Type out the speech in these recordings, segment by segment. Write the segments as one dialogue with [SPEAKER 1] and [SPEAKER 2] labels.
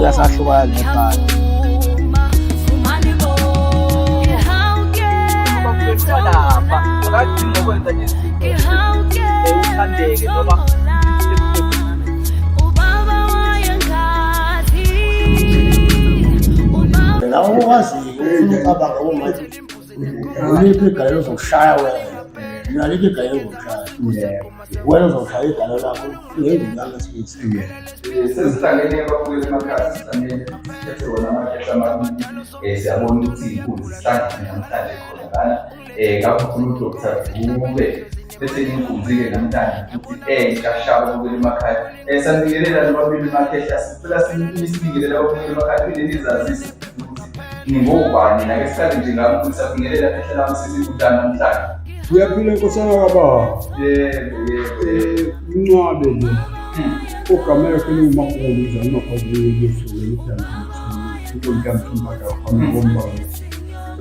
[SPEAKER 1] Ngeke asahlukana nebhadi.
[SPEAKER 2] Lapha akadingi ukwenza izinto uthandeke noma.
[SPEAKER 1] La ukwaziyo ufuna ucabanga kungathi uliphi igalelo ozokushaya wena. Mina alikho igalelo engizokushaya. Wena uzoshaya igalelo lakho ngendlu yami esibisi.
[SPEAKER 3] Sezihlangene ababukeli emakhaya, sihlangene siphethe wona amakhehla amabili. Siyabona ukuthi iy'nkunzi zihlangene namhlanje khona lana. Ngakho khona uDr Dube bese inkunzi-ke namhlanje futhi entsha sha ababukeli emakhaya. Sanibingelela nobabili makhehla, sicela nisibingelele ababukeli emakhaya phinde nizazise ukuthi ningobani. Nake siqale nje ngami ukuthi sabingelela khehla lami, sithi kunjani namhlanje?
[SPEAKER 4] Uyaphila nkosana kababa.
[SPEAKER 3] Yebo.
[SPEAKER 4] Mncwabe nje. Ogama lakhe linguMakhulu uzalwa uMakhulu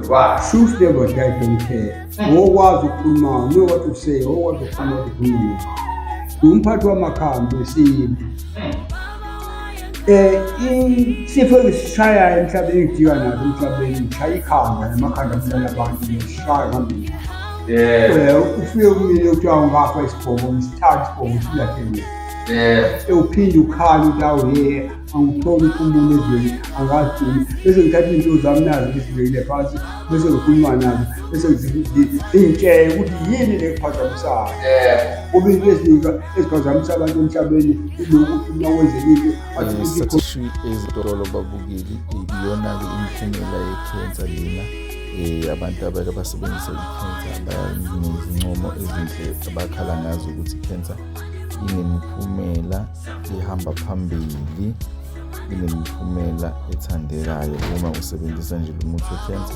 [SPEAKER 3] Wow.
[SPEAKER 4] Truth never die, don't care. Wokwazi ukukhuluma, know what to say, wokwazi ukukhuluma ukukhuluma. Umphathi wamakhambi esintu. Isifo engisishayayo emhlabeni engidika naso emhlabeni, ngishaya ikhanda namakhanda abulala abantu, ngishaya ngihambile. Ufike kumina kuthiwa ungafa isibhobo, ngisithathe isibhobo silahle mina. Uphinde ukhale ukuthi awu he, angitholi uphumulo ezweni, angazi ini. Bese ngithatha iy'nto zami nazo ngizibekile phansi, bese ngikhuluma nazo, bese ngitshele ukuthi yini le ekuphazamisayo. Ngoba into eziningi eziphazamisa abantu emhlabeni ilokuthi uma kwenzeka into athi ukuthi
[SPEAKER 5] Sathi shwi ezitolo babukeli, iyona-ke imiphumela yekhensa lena. Abantu abake basebenzisa ikhensa bayanezincomo ezinhle abakhala ngazo ukuthi ikhensa inemiphumela ihamba phambili, inemiphumela ethandekayo. Uma usebenzisa nje lo muthi wekhensa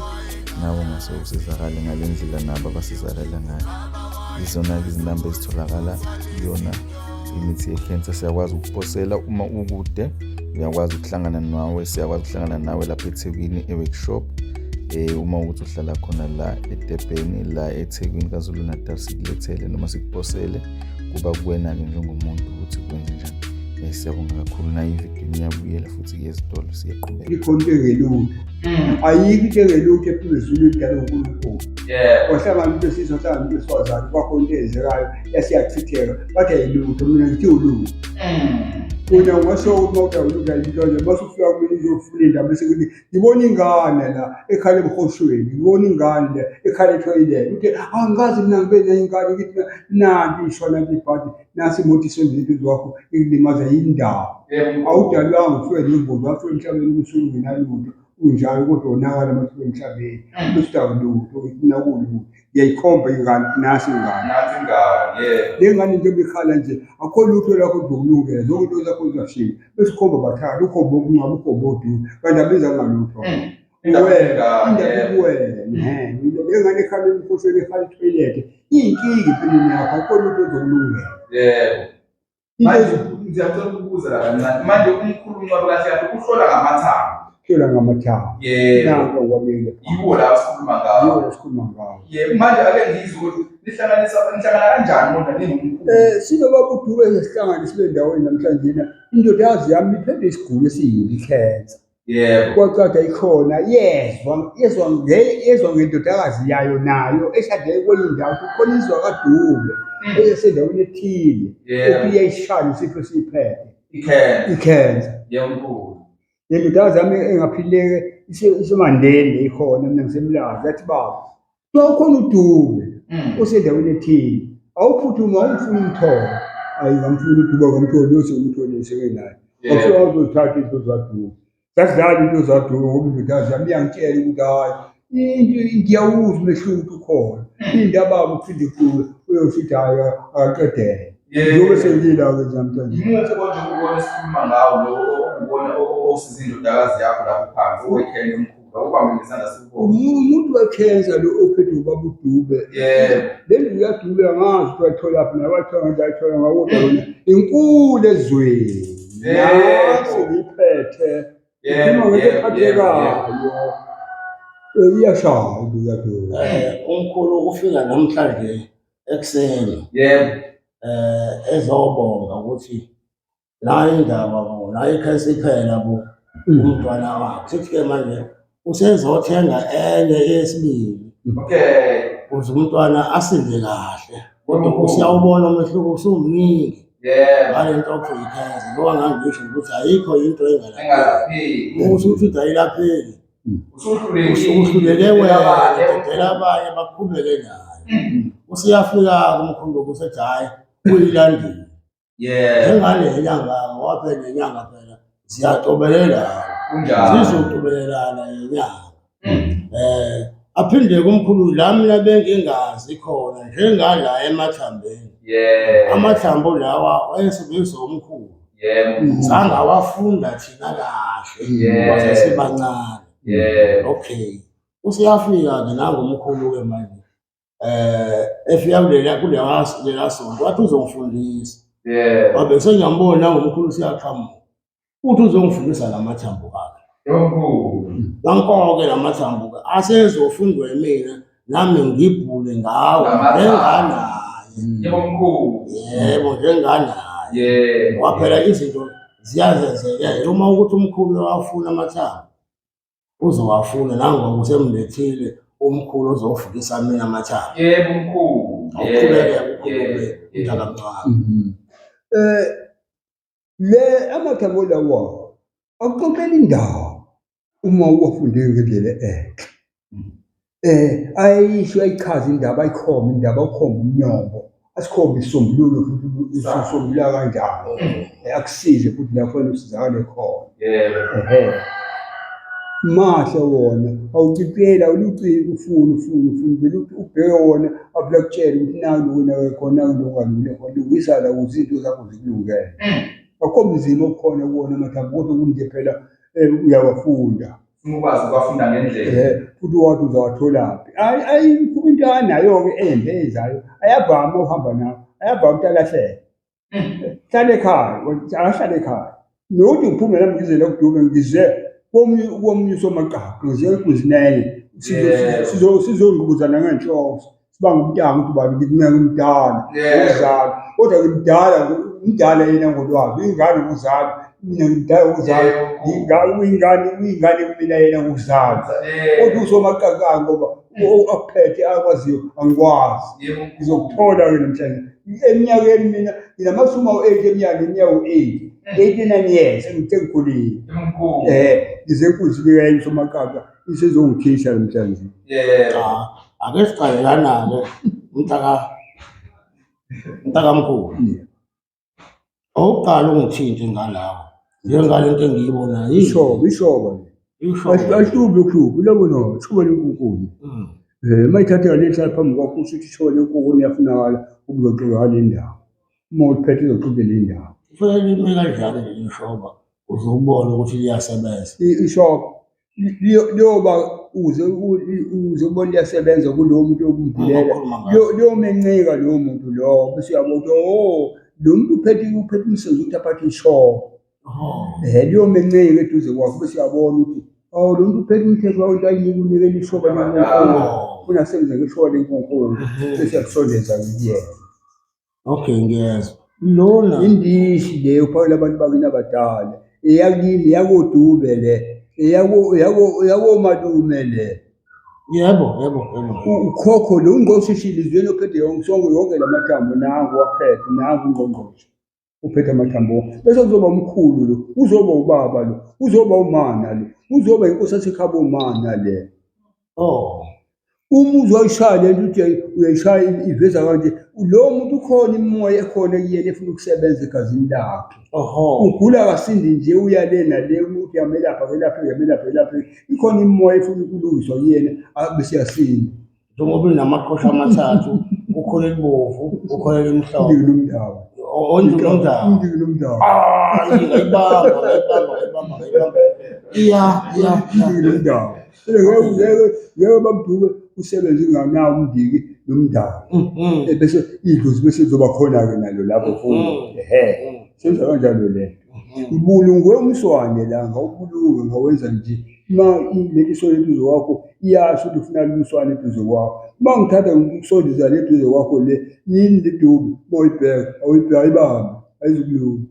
[SPEAKER 5] nawe ungase usizakale ngale ndlela nabo abasizakala ngayo. Izona-ke izinamba ezitholakala kuyona imithi yekhensa. Siyakwazi ukuposela uma ukude, uyakwazi ukuhlangana nawe, siyakwazi ukuhlangana nawe lapha eThekwini e-workshop. Uma ukuthi uhlala khona la eDurban, la eThekwini KwaZulu Natal, sikulethele noma sikuposele, kuba kuwena-ke njengomuntu ukuthi kwenze njani. Siyabonga kakhulu, nayo ividiyo iyabuyela futhi ezitolo, siyaqhubeka.
[SPEAKER 4] Ikhona into engelutho. Ayikho into engelutho ephuma ezulwini idalwe uNkulunkulu. Wahlangana umuntu wesilisa, wahlangana umuntu wesifazane, kwakhona into eyenzekayo yasiyachitheka, bathi ayilutho, mina ngithi ulutho. Wena ungasho ukuthi uma uthi awulutho ayilutho nje, mase ufika kumina uzofuna indaba bese kuthi ngibona ingane la ekhala emhoshweni, ngibona ingane la ekhala ethoyilethi. Uthi angikaze mina ngibe nayo ingane, ngithi nanti ishwa nanti ibhadi, nasi imoto isondela eduze kwakho ikulimaza yindaba. Awudalwanga ufike nengozi, wafika emhlabeni usungenalutho unjalo, kodwa wonakala uma ufika emhlabeni. Bese uthi awulutho, ngithi mina kulutho. Ngiyayikhomba ingane, nasi ingane.
[SPEAKER 3] Nansi ingane, yebo.
[SPEAKER 4] Le ngane njengoba ikhala nje, akukho lutho lakho kuzokulungela, zonke into zakho zizashintsha. Bese ukhomba bathathu, ukhomba okunqaba, ukhomba odude, kanti abenzanga lutho.
[SPEAKER 3] Indaba
[SPEAKER 4] Kuwena,
[SPEAKER 3] ingane,
[SPEAKER 4] indaba
[SPEAKER 3] yebo.
[SPEAKER 4] ikuwena. Le ngane ekhala emkhohlweni, ekhala ethoyilethe, iyinkinga empilweni yakho, akukho lutho ozokulungela. Into
[SPEAKER 3] Manje ngiyacela ukubuza la kancane. Manje umkhulu uNcwabe kahle kahle uhlola ngamathambo.
[SPEAKER 4] Hlola ngamathambo. Nanko kwamile.
[SPEAKER 3] Yiwo la sikhuluma ngawo.
[SPEAKER 4] Yiwo la sikhuluma ngawo.
[SPEAKER 3] Yebo. Manje ake ngizwe ukuthi nihlanganisa nihlangana kanjani kodwa ningumkhulu?
[SPEAKER 4] Sinobaba uDube esihlangane sibe ndawonye namhlanje na. Indodakazi yami iphethe isigulo esiyibi ikhensa. Kwacaca ikhona yezwa yezwa nge yezwa ngendodakazi yayo nayo eshade kwenye indawo ukuthi khona izwa kaDube esendaweni ethile ukuthi iyayishaya isifo esiyiphethe
[SPEAKER 3] Ikhensa.
[SPEAKER 4] ikhensa.
[SPEAKER 3] Yebo mkhulu.
[SPEAKER 4] Le ndodakazi yami engaphileke iseMandeni ikhona, mina ngiseMlazi, yathi baba kuthiwa ukhona uDube osendaweni ethile, awuphuthuma awumfuna umthole. Ayi ngamfuna uDube, ngamthola, uyose umthole sekenaye. Wafika wazothatha izinto zaDube. Sasidlala into zaDube ngoba indodakazi yami iyangitshela ukuthi hhayi into ngiyawuzwa umehluko ukuthi ukhona. Indaba baba uphinde kuwe uyosho ukuthi hhayi akaqedele. Njengoba sengila-ke nje namhlanje.
[SPEAKER 3] Yimuphi konje ukubona esikhuluma ngawo lo ukubona osiza indodakazi yakho lapho phansi owekhensa umkhulu awubambe ngesandla sikubona.
[SPEAKER 4] Umuntu wekhensa lo ophethwe ubaba uDube. Le ndlu kaDube angazi ukuthi wayitholaphi naye, wayithola kanjani, ayithola ngawo, kodwa yona inkulu ezweni. Nasi ngiyiphethe. Ikhuluma ngento ephathekayo. Iyashaya indlu kaDube.
[SPEAKER 1] Umkhulu ufika namhlanje ekuseni. Ezobonga ukuthi nayi indaba bo, nayi ikhensa iphela bo. Umntwana wakhe sithi-ke manje usezothenga enye eyesibili. Ukuze umntwana asinde kahle. Kodwa usiyawubona umehluko usumningi. Ngale nto okuthiwa ikhensa. Ngoba ngangisho ukuthi ayikho into engalapheki. Uma usuthi ayilapheki, usuhluleke wena, dedela abanye baqhubeke nayo. Usuyafika kumkhulu usethi hhayi, uyilandile. Njengale nyanga, ngoba phela nenyanga phela ziyacobelelana. Zizocobelelana inyanga. Aphinde kumkhulu la mina bengingazi khona njengala emathambeni. Amathambo lawa wayesebenzisa umkhulu. Sangawafunda thina kahle ngoba sasibancane. Okay. Useyafika-ke nangomkhulu-ke manje. Efika kulela kuleya lela sonto wathi uzongifundisa. Wabe sengiyambona nangomkhulu useyaqhamuka. Uthi uzongifundisa la mathambo akhe. Nanko-ke la mathambo-ke asezofundwa yimina nami ngibhule ngawo njenganaye.
[SPEAKER 3] Yebo mkhulu.
[SPEAKER 1] Yebo njenganaye. Ngoba phela izinto ziyazenzekela uma ukuthi umkhulu uyawafuna amathambo uzowafuna nangoba usemlethile umkhulu ozofundisa mina amathambo.
[SPEAKER 3] Yebo mkhulu.
[SPEAKER 1] Awuqhubeke ukhulume mntakamncane.
[SPEAKER 4] Le amathambo lawa akuxoxela indawo uma uwafunde ngendlela enhle. Ayisho ayichaze indaba ayikhombe indaba ukhombe umnyombo asikhombe isisombululo futhi usombulula kanjani. Akusize futhi la kufanele usizakale khona. Ehhe. Mahle wona awucipela uluciki ufuna ufuna ufuna vele ubheke wona avula kutshela ukuthi naku wena khona naku lokungalungile khona lungisa la ukuze izinto zakho zikulungele. Akukho mzima okukhona kuwona amathambo kodwa kunje phela uyawafunda.
[SPEAKER 3] Ufuna ukwazi ukwafunda ngendlela.
[SPEAKER 4] Futhi wathi uzawatholaphi. Ayi into anayo-ke embi eyenzayo ayavama uhamba nawo ayavama ukuthi alahleke. Hlala ekhaya, akahlale ekhaya. Nokuthi ngiphume nami ngize la kuDube ngize komunye usomaqaqa ngize ekunzinenye sizongqubuzana ngenhloso sibanga umntanga ukuthi bani ngikumele ngimdala ngokuzalwa kodwa ngimdala ngimdala yena ngolwazi uyingane ngokuzalwa mina ngimdala ngokuzalwa uyingane uyingane kumina yena ngokuzalwa kodwa usomaqaqa ngoba akuphethe akwaziyo angikwazi ngizokuthola-ke namhlanje eminyakeni mina nginamashumi awu-eight eminyaka neminyaka u-eight 89 years sengikhulile ngize enkundleni kayenye usomaqaqa isezongikhisha namhlanje.
[SPEAKER 1] Cha, ake siqale lana-ke mntakamkhulu. Owokuqala ungithinte ngalawo njengale nto engiyibonayo.
[SPEAKER 4] Ishoba, ishoba nje.
[SPEAKER 1] Ishoba.
[SPEAKER 4] Alihlubi ukuhlubi, labo no, ishoba lenkunkuni. Uma ithatha le hlala phambi kwakho usho ukuthi ishoba lenkunkuni iyafunakala ukuzoxoxa ngale ndawo. Uma uliphethe uzoxoxa le ndawo.
[SPEAKER 1] Kufanele lime kanjani leli shoba uze ubone ukuthi liyasebenza?
[SPEAKER 4] Ishoba liyoba uze uze ubone liyasebenza kulowo muntu okumvulela liyomencika lowo muntu lowo bese uyabona ukuthi oh lo muntu uphethe uphethe umsebenzi ukuthi aphathe ishoba. Liyomencika eduze kwakhe bese uyabona ukuthi oh lo muntu uphethe umthetho wawo into ayinika unikela ishoba lenkunkulu funa asebenze ngeshoba lenkunkulu bese uyakusondeza kuyena.
[SPEAKER 1] Okay, ngiyezwa. Lona
[SPEAKER 4] indishi le uphakela abantu bakini abadala eyakini eyakodube le eyakomalume le.
[SPEAKER 1] Yebo, yebo, yebo.
[SPEAKER 4] Ukhokho lo ungqongqoshe ilizweni ophethe yonke sonke yonke lamathambo nangu waphethe nangu ungqongqoshe uphethe amathambo bese kuzoba umkhulu lo uzoba ubaba lo uzoba umana lo uzoba inkosi yasekhabo umana le.
[SPEAKER 1] Oh.
[SPEAKER 4] Uma uzoyishaya le nto uthi uyayishaya iveza kanje lowo muntu ukhona imimoya ekhona kuyena efuna ukusebenza egazini lakhe.
[SPEAKER 1] Oho.
[SPEAKER 4] Ugula kasindi nje uya le nale umuntu uyamelapha kelaphe uyamelapha kelaphe ikhona imimoya efuna ukulungiswa kuyena bese yasinda.
[SPEAKER 1] Njengoba inamaqhosha amathathu kukhona elibovu kukhona elimhlophe.
[SPEAKER 4] Indiki nomdawu.
[SPEAKER 1] Ondiki nomdawu.
[SPEAKER 4] Indiki nomdawu.
[SPEAKER 1] Ah, ngayibamba ngayibamba ngayibamba ngayibamba. Iya iya.
[SPEAKER 4] Indiki nomdawu. Ngeke ngeke babduke usebenze inganawo umndiki nomdawu. Bese idlozi bese lizoba khona-ke nalo lapho futhi. Ehhe. Senza kanjalo le nto. Ubulungwe umswane la ngawubulunga ngawenza nje. Uma leli so eduze kwakho iyasho ukuthi ufuna umswane eduze kwakho. Uma ngithatha ngikusondeza le eduze kwakho le yini le dubu uma uyibheka awuyibheka ayibambi ayizukulunga.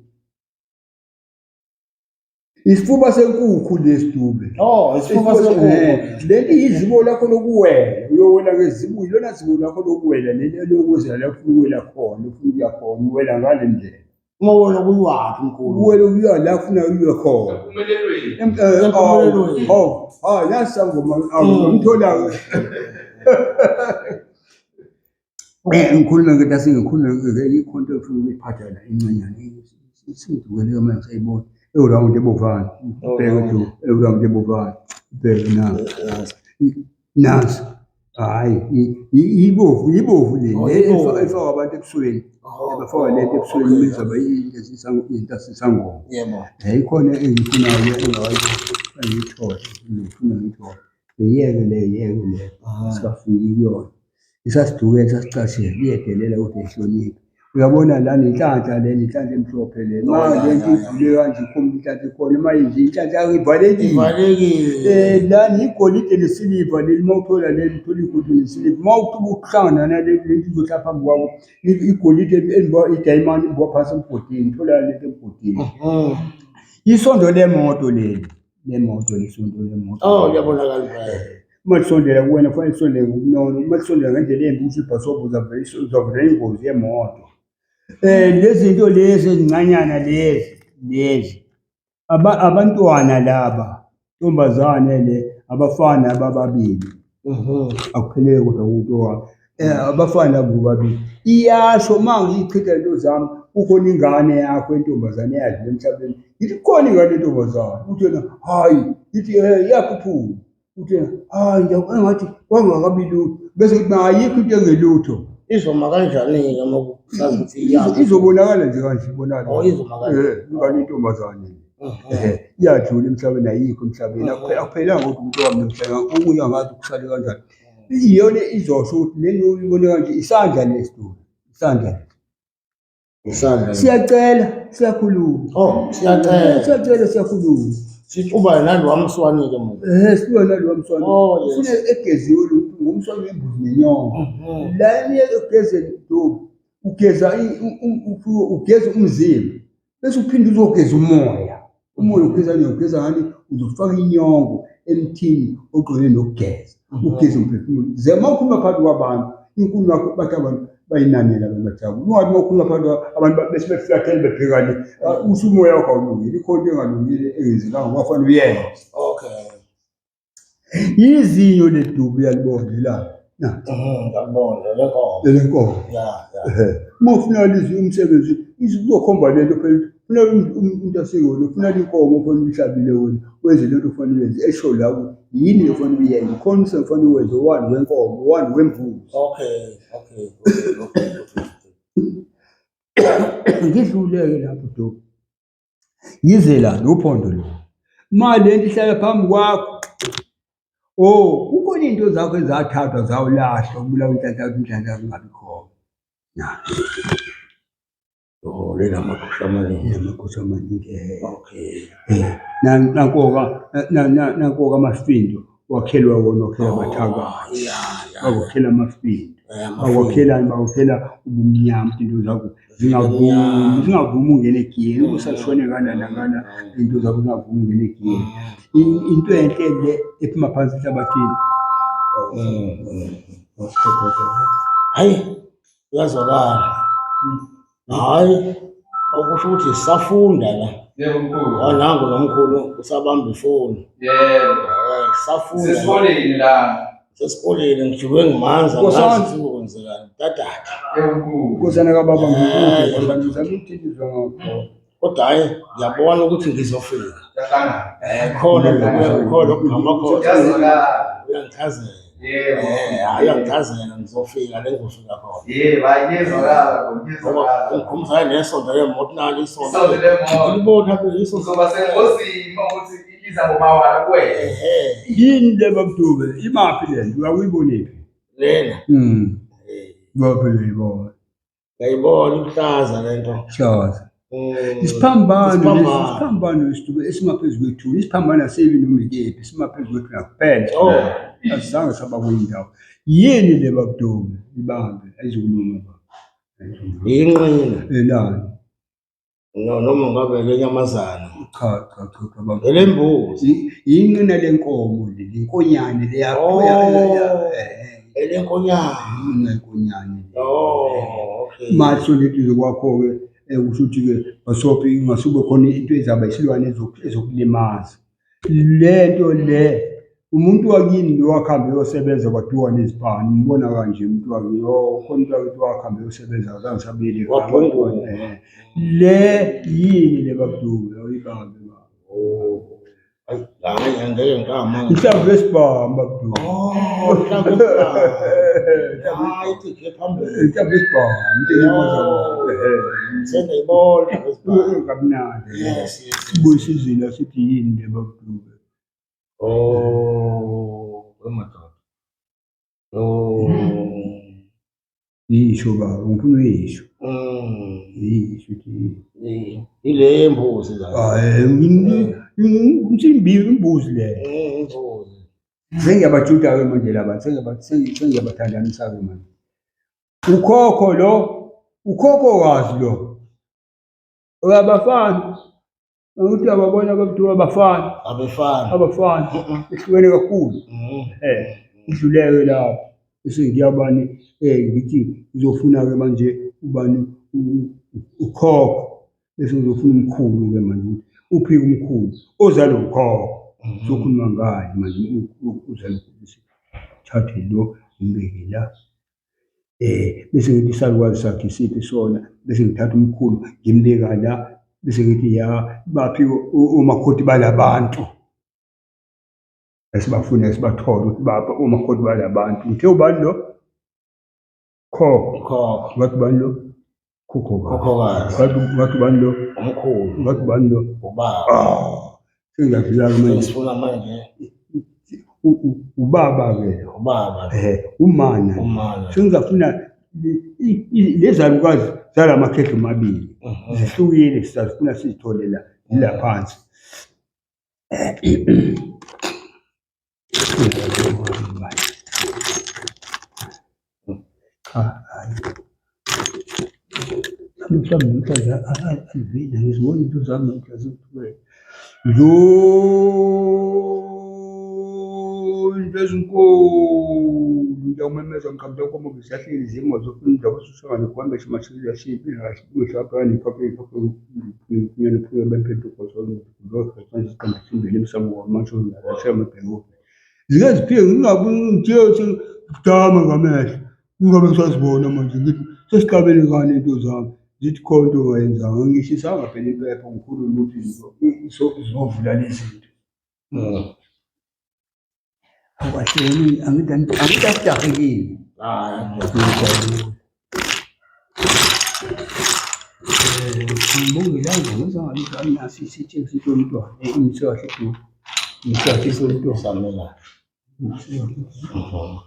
[SPEAKER 4] Isifuba senkukhu lesi Dube.
[SPEAKER 1] Oh, isifuba senkukhu.
[SPEAKER 4] Leli yizibo lakho lokuwela, uyowela ngezibuko, ilona zibo lakho lokuwela leli elokuwezela la ufuna ukuwela khona, ufuna ukuya khona, uwela ngale ndlela.
[SPEAKER 1] Uma wena kuyiwaphi mkhulu?
[SPEAKER 4] Uwela ukuya la ufuna uye khona.
[SPEAKER 3] Empumelelweni.
[SPEAKER 1] Empumelelweni.
[SPEAKER 4] Oh, hayi nasangoma ngimthola-ke. Ngikhulume ngento asengikhulume ikhona into engifuna ukuyiphatha la incanyana isingidukele manje ngisayibona ewurawundi ebovana bheke nje ewurawundi ebovana bheke nansi nansi hhayi ibovu ibovu le
[SPEAKER 1] Oh,
[SPEAKER 4] le
[SPEAKER 1] ibovu.
[SPEAKER 4] efakwa abantu ebusweni
[SPEAKER 1] Oh,
[SPEAKER 4] bafaka lento ebusweni
[SPEAKER 1] okay.
[SPEAKER 4] benza izinto asisangoma
[SPEAKER 1] Yebo.
[SPEAKER 4] ikhona engiyifunayo engingayithole ngifuna ngiyithole Iyeke le, iyeke le.
[SPEAKER 1] Ah.
[SPEAKER 4] Singafiki kuyona. Isasidukela, isasicashela, iyedelela kodwa ihloniphe. Uyabona la nenhlanhla le, nenhlanhla emhlophe le.
[SPEAKER 1] Oh,
[SPEAKER 4] Ma
[SPEAKER 1] ya,
[SPEAKER 4] le nto
[SPEAKER 1] ya, ya.
[SPEAKER 4] ivule kanje ikhomba inhlanhla ikhona, uma inje inhlanhla yakho ivalekile.
[SPEAKER 1] Ivalekile.
[SPEAKER 4] La igolide nesiliva leli, uma uthola leli uthola igolide nesiliva. Uma uhlangana naleli lento izohlala phambi kwakho, igolide idayimani imbiwa phansi emgodini, uthola lento emgodini. Isondo lemoto leli. Lemoto lisonto lemoto.
[SPEAKER 1] Oh, liyabonakala impela.
[SPEAKER 4] Uma lisondela kuwena kufanele lisondele ngobunono, uma lisondela ngendlela embi usho ibhasobho uzavela ingozi yemoto. Lezi zinto lezi ezincanyana lezi lezi abantwana laba ntombazane le abafana abababili akuphelele kodwa kuto wami abafana labo bobabili iyasho uma ngiyichitha lento zami kukhona ingane yakho entombazane eyadlula emhlabeni ngithi kukhona ingane yentombazane uthi yena hhayi ngithi iyaphuphuka uthi yena hhayi engathi kwangakabi lutho bese ngithi ayikho into engelutho
[SPEAKER 1] Izoma kanjani-ke uma kusazi ukuthi iyaphi?
[SPEAKER 4] Izobonakala nje kanje ibonakala.
[SPEAKER 1] Oh, izoma kanje.
[SPEAKER 4] Ingane intombazane. Iyajula emhlabeni ayikho emhlabeni. Akuphelanga kodwa umuntu wami emhlabeni okunye angazi kusale kanjani. Iyona izosho ukuthi le nto uyibone kanje isandla lesi Dube. Isandla lesi.
[SPEAKER 1] Isandla.
[SPEAKER 4] Siyacela, siyakhuluma.
[SPEAKER 1] Oh, siyacela.
[SPEAKER 4] Siyacela siyakhuluma.
[SPEAKER 1] Sixuba nalo wamswani-ke manje.
[SPEAKER 4] Sixuba nalo wamswani.
[SPEAKER 1] Oh, yes.
[SPEAKER 4] Ufuna egeziwe lo muntu ngomswani wembuzi nenyongo. La egezeni Dube ugeza ugeza umzimba bese uphinde uzogeza umoya. Umoya ugeza ngani? Ugeza ngani? Uzofaka inyongo emthini ogqoke nokugeza. Ugeze umphefumulo. Ze uma ukhuluma phakathi kwabantu, inkulumo yakho bathi abantu bayinanela abantu bajabule. Ungathi uma ukhuluma phakathi abantu bese beflathele bebhekane, usho umoya wakho awulungile, ikhona into engalungile engenzekanga kwafanele uyenze.
[SPEAKER 1] Okay.
[SPEAKER 4] Yizinyo ledubu uyalibona la. Na.
[SPEAKER 1] Ngiyakubona le nkomo.
[SPEAKER 4] Le nkomo.
[SPEAKER 1] Ya, ya.
[SPEAKER 4] Uma ufuna lizwi umsebenzi, izokhomba lento phela ufuna umuntu asike ufuna inkomo ufuna uyihlabile wena, wenze lento ofanele uyenze, esho la ukuthi yini ofanele uyenze, khona umsebenzi ofanele uwenze, wani wenkomo, wani wembuzi.
[SPEAKER 1] Okay, okay, okay, okay, okay.
[SPEAKER 4] Ngidluleke lapho Dubu. Yize la nophondo lo. Ma lento ihlala phambi kwakho. Oh, kukhona into zakho ezathathwa zawulahla ubulawa inhlanhla yakho inhlanhla yakho ingabi khona. Na.
[SPEAKER 1] Oh, lena amagusha amaningi.
[SPEAKER 4] Amagusha amaningi.
[SPEAKER 1] Okay.
[SPEAKER 4] Nankoka nankoka amafindo wakhelwa wona wakhela abathakathi. Bakwakhela amafindo. Bakwakhelani bakwakhela ubumnyama into zakho zingavumi zingavumi ungena egiyeni uma usashone ngala nangala into zakho zingavumi ungena egiyeni into enhle le ephuma phansi enhlabathini
[SPEAKER 1] Hayi, uyazwakala. Hhayi, okusho ukuthi sisafunda la.
[SPEAKER 3] Yebo mkhulu.
[SPEAKER 1] Oh, nangu nomkhulu usabamba ifoni.
[SPEAKER 3] Yebo.
[SPEAKER 1] Sisafunda.
[SPEAKER 3] Sesikoleni la.
[SPEAKER 1] Sesikoleni ngijike ngimanza
[SPEAKER 4] Nkosana.
[SPEAKER 1] ngazi ukuthi kwenzekani. Dadada.
[SPEAKER 3] Yebo mkhulu.
[SPEAKER 4] Nkosana kababa ngikude nkosana ngizama ukuthini izwa ngakho.
[SPEAKER 1] Kodwa hhayi ngiyabona ukuthi ngizofika.
[SPEAKER 3] Siyahlangana.
[SPEAKER 1] Khona lokhu khona okuhamba khona.
[SPEAKER 3] Kuyazwakala.
[SPEAKER 1] Uyangichazela.
[SPEAKER 3] Yebo.
[SPEAKER 1] Hhayi uyangichazela ngizofika le ngizofika khona.
[SPEAKER 3] Yebo, hayi kuyezwakala,
[SPEAKER 1] Ngoba
[SPEAKER 3] kuyezwakala.
[SPEAKER 1] ungikhumbuza nesonto lemoto nalo isonto.
[SPEAKER 3] Isonto lemoto.
[SPEAKER 1] Ngilibona phela isonto.
[SPEAKER 3] Uzoba sengozini uma ukuthi ibiza ngomawala kuwena.
[SPEAKER 1] Ehhe.
[SPEAKER 4] Yini le babudube? Imaphi le nto? Uyakuyiboniphi?
[SPEAKER 1] Lena.
[SPEAKER 4] Ngaphi uyayibona?
[SPEAKER 1] Ngiyayibona ibuhlaza le nto.
[SPEAKER 4] Hlaza. Isiphambano lesi,
[SPEAKER 1] Isiphambano.
[SPEAKER 4] isiphambano lesitulo esimaphezu kwethuna. Isiphambano asibi noma ikephi, simaphezu kwethuna kuphela.
[SPEAKER 1] Oh.
[SPEAKER 4] Asizange saba kwenye indawo. Yini le babudube? Ibambe, ayizukulunga baba.
[SPEAKER 1] Yinqina.
[SPEAKER 4] Elani.
[SPEAKER 1] No, noma ngabe lenyamazana.
[SPEAKER 4] Cha cha cha cha baba.
[SPEAKER 1] Elembuzi.
[SPEAKER 4] Inqina lenkomo le, inkonyane le yakho.
[SPEAKER 1] Oh.
[SPEAKER 4] Eh,
[SPEAKER 1] Elenkonyane.
[SPEAKER 4] inqina lenkonyane.
[SPEAKER 1] Oh, okay.
[SPEAKER 4] Manje leduze kwakho ke kusho ukuthi ke basophi ngasube khona into ezaba isilwane ezokulimaza. Lento le umuntu wakini lo wakuhambe uyosebenza kwaduka nezipani ngibona kanje umuntu wakini oh khona umuntu wakithi wakuhambe uyosebenza azange sabuyele ekhaya.
[SPEAKER 1] Wabhunguka.
[SPEAKER 4] Le yini le bakudume awuyibambe baba.
[SPEAKER 1] Oh. Ayi, hayi angeke ngikama.
[SPEAKER 4] Inhlamvu yesibhamu bakudume.
[SPEAKER 1] Oh, inhlamvu yesibhamu. Hayi, ithi phambili.
[SPEAKER 4] Inhlamvu yesibhamu into elimaza
[SPEAKER 1] Oh.
[SPEAKER 4] abantu.
[SPEAKER 1] Sengiyibona inhlamvu yesibhamu.
[SPEAKER 4] Kamnandi.
[SPEAKER 1] Yes, yes. yes.
[SPEAKER 4] Sibuyisa izwi sithi yini le bakudume.
[SPEAKER 1] Oh, wemadoda. Oh.
[SPEAKER 4] Yisho baba ngifuna uyisho. Yisho ukuthi yini.
[SPEAKER 1] Ile mbuzi la.
[SPEAKER 4] Hayi, ngimsimbi imbuzi le.
[SPEAKER 1] Imbuzi.
[SPEAKER 4] Sengiyabajuda-ke manje laba, sengiyabathandanisa-ke manje. Ukhokho lo, ukhokho wazi lo. Abafana. Ukuthi ababona ababuduma abafana.
[SPEAKER 1] Abefana.
[SPEAKER 4] Abafana. Ehlukene kakhulu. Eh, idluleke lapho. Bese ngiyabani ngithi ngizofuna-ke manje ubani ukhokho. Bese ngizofuna umkhulu-ke manje ukuthi uphi umkhulu ozalwa ukhokho. Sokhuluma ngaye manje uzalwa ukhokho. Thathe lo ngimbeke la. Bese ngithi isalukazi sakhe isiphi sona, bese ngithatha umkhulu ngimbeka la, bese ngithi ya baphi omakhoti balabantu esibafuna sibathole ukuthi baphi omakhoti balabantu. Ngithe ubani lo? Khokho.
[SPEAKER 1] Khokho.
[SPEAKER 4] Ngathi ubani lo? Khokhokazi.
[SPEAKER 1] Khokhokazi.
[SPEAKER 4] Ngathi ubani lo?
[SPEAKER 1] Umkhulu.
[SPEAKER 4] Ngathi ubani lo?
[SPEAKER 1] Ubaba.
[SPEAKER 4] Ah, sengiyadlula-ke manje.
[SPEAKER 1] Sengifuna manje.
[SPEAKER 4] Ubaba-ke lo.
[SPEAKER 1] Ubaba.
[SPEAKER 4] Umana.
[SPEAKER 1] Umana.
[SPEAKER 4] Sengizafuna lezalukazi zalamakhehla omabili. Zihlukile sizafuna sizithole la la phansi. Cha, hayi. Mhlawumbe namhlanje alivile ngizibona into zami namhlanje zithubele. Into ezinkulu ngiyakumemeza ngiqhamuka nkomo ngisahleli zimo zofuna indaba soshangane kuhambe shimashila shimpila kahle kuhlabani iphaphe iphaphe kunyana phuya bemphethe Zike ziphike ngingabi ngithe kudama ngamehlo kungabe ngisazibona manje ngithi sesixabene ngani into zami zithi khona into ongayenzanga ngishisanga phela impepho ngikhulume ukuthi zizovula lezi zinto. Awukahleni angithi angithi akudahekile. Ngibonge la ngizwa nasi isitshe sithontwana imise kahle du. Imise kahle sithontwana.
[SPEAKER 1] Samela.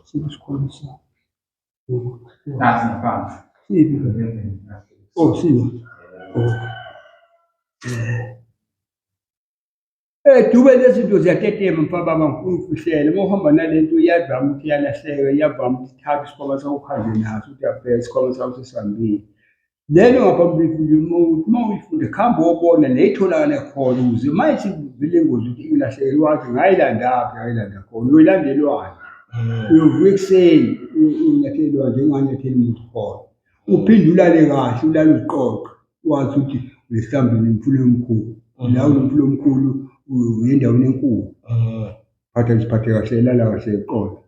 [SPEAKER 4] Sikusikholisa.
[SPEAKER 3] Nasi ngaphansi.
[SPEAKER 4] Siphi? Oh, siphi? Oh. Dube lezi zinto ziyatetema mfana baba ngifuna ukufihlela uma uhamba nalento iyavama ukuthi iyalahleka iyavama ukuthi ithathe isikhwama sakho uhambe naso ukuthi uyabheka isikhwama sakho sesihambile. Lento ngaphambili uma uyifunde kuhambe wobona le itholakala khona ukuze uma isivele ingozi ukuthi ilahlekele wathi ngayilandaphi ngayilanda khona uyoyilanda elwandle. Uyovuka ekuseni unyathele elwandle unganyatheli muntu khona. Uphinde ulale kahle ulale uziqoqe wazi ukuthi usehlambini umfula omkhulu. La unomfula omkhulu uye endaweni enkulu. Phatha ziphathe kahle lala kahle eqolo.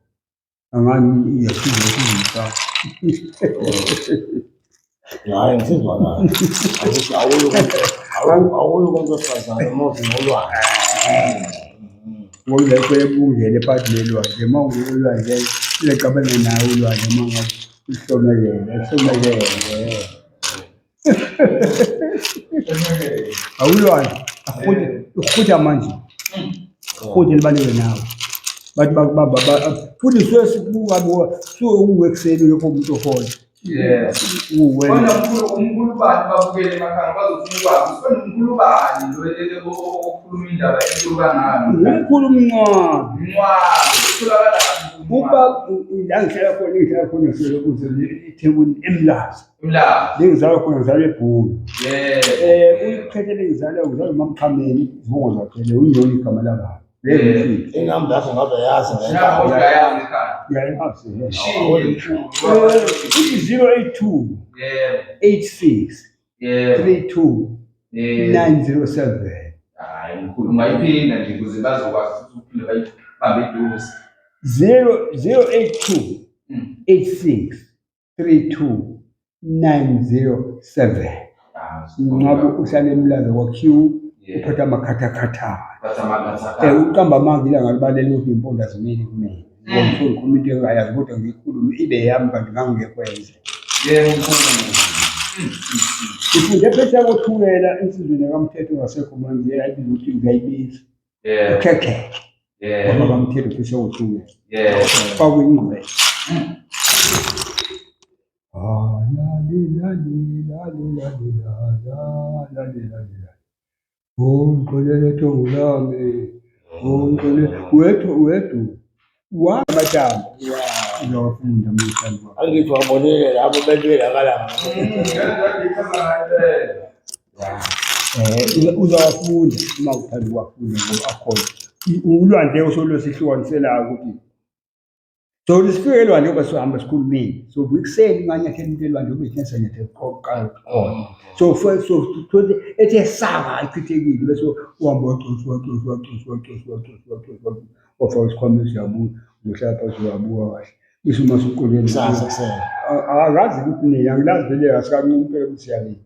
[SPEAKER 4] Angani iyasiza ukuzisa.
[SPEAKER 1] Hayi ngisizwa kahle. Akuthi awuyi awuyi kumuntu wesifazane uma uzinolwane.
[SPEAKER 4] Ngoba lapho ebungene phakathi nelwandle uma ungolwandle ulecabana nawe ulwandle uma ngabe uhlomekele uhlomekele. Awulwandle ahude uhuda manje. Uhude libaleke nawe. Bathi bakubamba futhi suke sibuka buka suke uwekuseni uyopha umuntu ohola.
[SPEAKER 3] Yeah.
[SPEAKER 4] Uwena.
[SPEAKER 3] Khona umkhulu umkhulu bani babukele emakhaya bazofuna ukwazi ukuthi khona umkhulu bani lo okhuluma indaba enkulu kangaka.
[SPEAKER 4] Umkhulu umncane.
[SPEAKER 3] Mncwabe utholakala kuphi?
[SPEAKER 4] Uba la ngihlala khona ngihlala khona kuze eThekwini eMlazi.
[SPEAKER 3] Mlazi.
[SPEAKER 4] Lengizalwa khona ngizalwa eBhulu.
[SPEAKER 3] Yebo.
[SPEAKER 4] Uyiphethe lengizalwa ngizalwa uMamqhameni izibongo zakhe le unyoni igama lababa. Yebo.
[SPEAKER 1] Inamba yakho ngabe yazi
[SPEAKER 3] Nakho uyayazi ekhaya.
[SPEAKER 4] Ngiyayazi.
[SPEAKER 3] Shiye mkhulu.
[SPEAKER 4] Uthi 082
[SPEAKER 3] Yebo.
[SPEAKER 4] 86
[SPEAKER 3] Yebo.
[SPEAKER 4] 32
[SPEAKER 3] Yebo.
[SPEAKER 4] 907.
[SPEAKER 3] Hayi mkhulu ungayiphinda nje ukuze bazokwazi ukuthi uphinde bayibambe eduze.
[SPEAKER 4] 0 082 86 32 907.
[SPEAKER 3] Ah,
[SPEAKER 4] Nqabu uhlale eMlaza kwa Q
[SPEAKER 3] Yeah.
[SPEAKER 4] uphatha amakhathakhathana.
[SPEAKER 3] Phatha amakhathakhatha.
[SPEAKER 4] Uqamba amanga ilanga libalele ukuthi iy'mpondo azimili kumina. Ngoba ngifuna ngikhuluma into engingayazi kodwa ngiyikhulume ibe yami kanti ngangingekwenze.
[SPEAKER 3] Yebo mkhulu.
[SPEAKER 4] Ngifunde phesheya koThukela insizweni yakamthetho ngasekho manje yayibiza ukuthi ngiyayibiza.
[SPEAKER 3] Yebo.
[SPEAKER 4] Ukhekhekhe.
[SPEAKER 3] Yebo.
[SPEAKER 4] Baba kamthetho phesheya koThukela.
[SPEAKER 3] Yebo.
[SPEAKER 4] Kwakuyingqwele. Ah, la li la li la li la li la la la li la li la. Ungixolele thongo lami. Ungixolele wethu wethu. Wa amathambo. Uyawafunda mhlawumbe.
[SPEAKER 1] Angithi wabonile labo belwela kalanga.
[SPEAKER 4] Uzawafunda uma uthanda ukuwafunda ngoba akhona. Ulwandle osolwesihlukaniselayo ukuthi so sifike elwandle ngoba sohamba sikhulumile. So ekuseni unganyathela into elwandle ube thina sanyathela okokuqala khona. So first so thothi ethe saka ichithekile bese uhamba wacosha wacosha wacosha wacosha wacosha wacosha wafaka isikhwama siyabuya uzohlala phansi uyabuka kahle. Bese uma usuqolweni
[SPEAKER 1] Kusasa kuseni.
[SPEAKER 4] Akazi ukuthi nini angilazi vele asikanqumi impela ukuthi siyanini.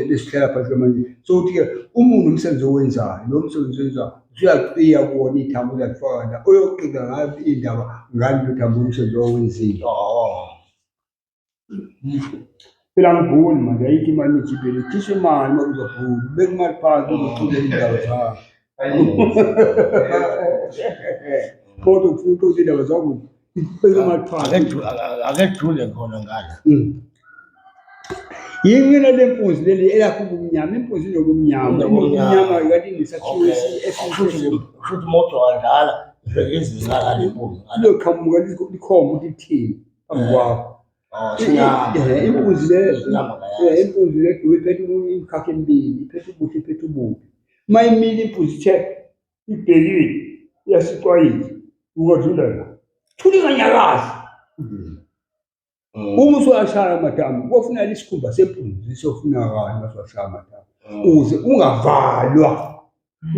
[SPEAKER 4] Besihlala phansi kamanje. So uthi-ke uma unomsebenzi owenzayo, lo msebenzi owenzayo usuyaqiya kuwona ithambo uzalifaka la uyoqika ngayo iy'ndaba ngani lo thambo umsebenzi owenzile. Phela angibhuli manje ayikho imali ejibhile khishwa imali uma uzobhula ubeka imali phansi uzoqhubeka iy'ndaba zakho. Kodwa ufuna uxoxe iy'ndaba zakho ubeka imali phansi.
[SPEAKER 1] Akedlule khona ngale.
[SPEAKER 4] Yinqina lempunzi leli elakho ubumnyama, impunzi inobumnyama,
[SPEAKER 1] Inobumnyama.
[SPEAKER 4] inobumnyama kanti inesakhiwo
[SPEAKER 1] Okay. Kushuthi imoto wadlala ibheke izinga ngale mpunzi.
[SPEAKER 4] liyoqhamuka likhomba ukuthi lithini phambi kwakho.
[SPEAKER 1] Oh, sinyama.
[SPEAKER 4] Impunzi le
[SPEAKER 1] Sinyama kayazi.
[SPEAKER 4] impunzi le duwe iphethe imikhakha emibili, iphethe ubuhle, iphethe ububi. Uma imile impunzi ithe ibhekile iyasixwayisa ungadlula la. Thula inganyakazi. Uma usuyashaya amathambo kofuneka isikhumba sempunzi sofunakala uma usuyashaya amathambo ukuze ungavalwa.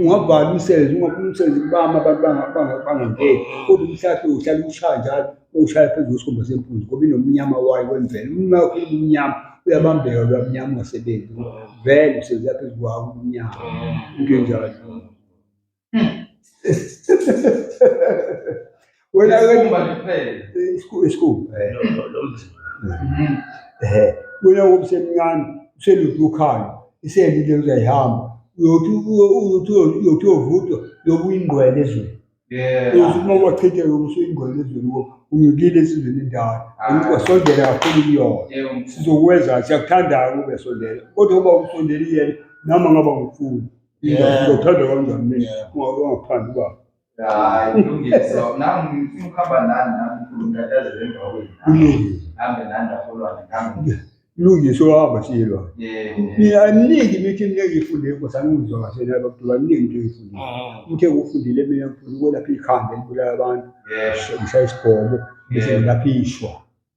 [SPEAKER 4] Ungavalwa umsebenzi, ungaphuma umsebenzi kubama abantu bangangeni. Kodwa umhlathi uhlala ushaya njalo, ushaya phezu kwesikhumba sempunzi ngoba inomnyama wayo wemvelo. Uma ukhuluma umnyama uyabambeka loya mnyama ungasebenzi. Vele usebenzela phezu kwawo umnyama. Into enjalo. Wena
[SPEAKER 3] Isikhumba nje kuphela.
[SPEAKER 4] Isikhumba. Wena ngoba usemncane uselutho ukhalo iselile uzayihamba uyothi uyothi uyothi uyovuthwa yobe uyingqwele ezweni.
[SPEAKER 3] Yebo.
[SPEAKER 4] Uyothi uma wachitheka yobe usuyingqwele ezweni ngoba unyukile esizweni endala. Wasondela kakhulu kuyona.
[SPEAKER 3] Yebo.
[SPEAKER 4] Sizokwenza siyakuthanda-ke ube sondela kodwa uba usondele yena noma ngaba ngufuni. Ngizokuthanda kanjani mina ungakuthandi ubaba.
[SPEAKER 3] Hayi kulungile so nami ngifuna ukuhamba nani nami mkhulu ngitatazele emva kwenu.
[SPEAKER 4] Kulungile.
[SPEAKER 3] Ngihambe nani lapho ngihambe.
[SPEAKER 4] Kulungile sohamba siyelwa.
[SPEAKER 3] Yebo.
[SPEAKER 4] Mina aminingi imithi mina engiyifundile Nkosi angizwa kahle naye bakudula miningi into engiyifundile. Uthe ufundile mina ngifuna ukwelapha ikhanda elibulala abantu.
[SPEAKER 3] Yebo.
[SPEAKER 4] Ngishaya isibhobo bese
[SPEAKER 3] Yebo.
[SPEAKER 4] ngilapha ishwa.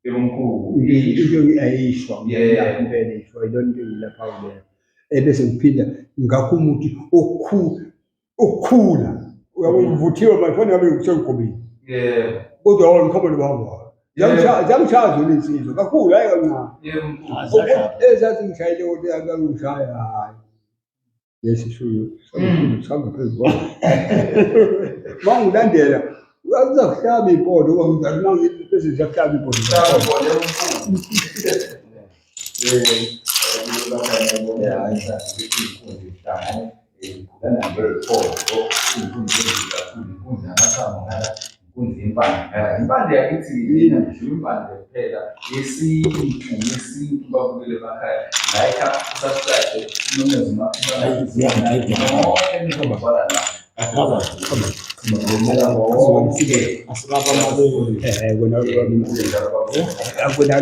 [SPEAKER 3] Yebo mkhulu.
[SPEAKER 4] Into ayishwa
[SPEAKER 3] Yeah.
[SPEAKER 4] ngiyalapha impela ishwa ilona into engilapha leyo. Ebese ngiphinda ngakho umuthi okukhula. Uyabo uvuthiwe manje fanele ngabe kusengigobile.
[SPEAKER 3] Yebo.
[SPEAKER 4] Kodwa wona ngikhomba nohamba. Ziyangishaya zona insizwa kakhulu hayi kancane.
[SPEAKER 3] Yebo mkhulu.
[SPEAKER 4] Ezazingishayile kodwa yakangishaya hayi. Lesi shuyo sihamba phezu kwami. Uma ngilandela uzakuhlaba impondo uma ngithi bese ziyakuhlaba impondo.
[SPEAKER 3] Hlaba khona yebo mkhulu. Impande yakithi yina ngisho impande kuphela yesintu yesintu babukele emakhaya like subscribe nomeze umakhelwane la
[SPEAKER 1] Baba,
[SPEAKER 3] Bonke.
[SPEAKER 1] asilapha amabili.
[SPEAKER 4] Eh, kona kona.
[SPEAKER 3] Njalo baba.
[SPEAKER 4] Akona.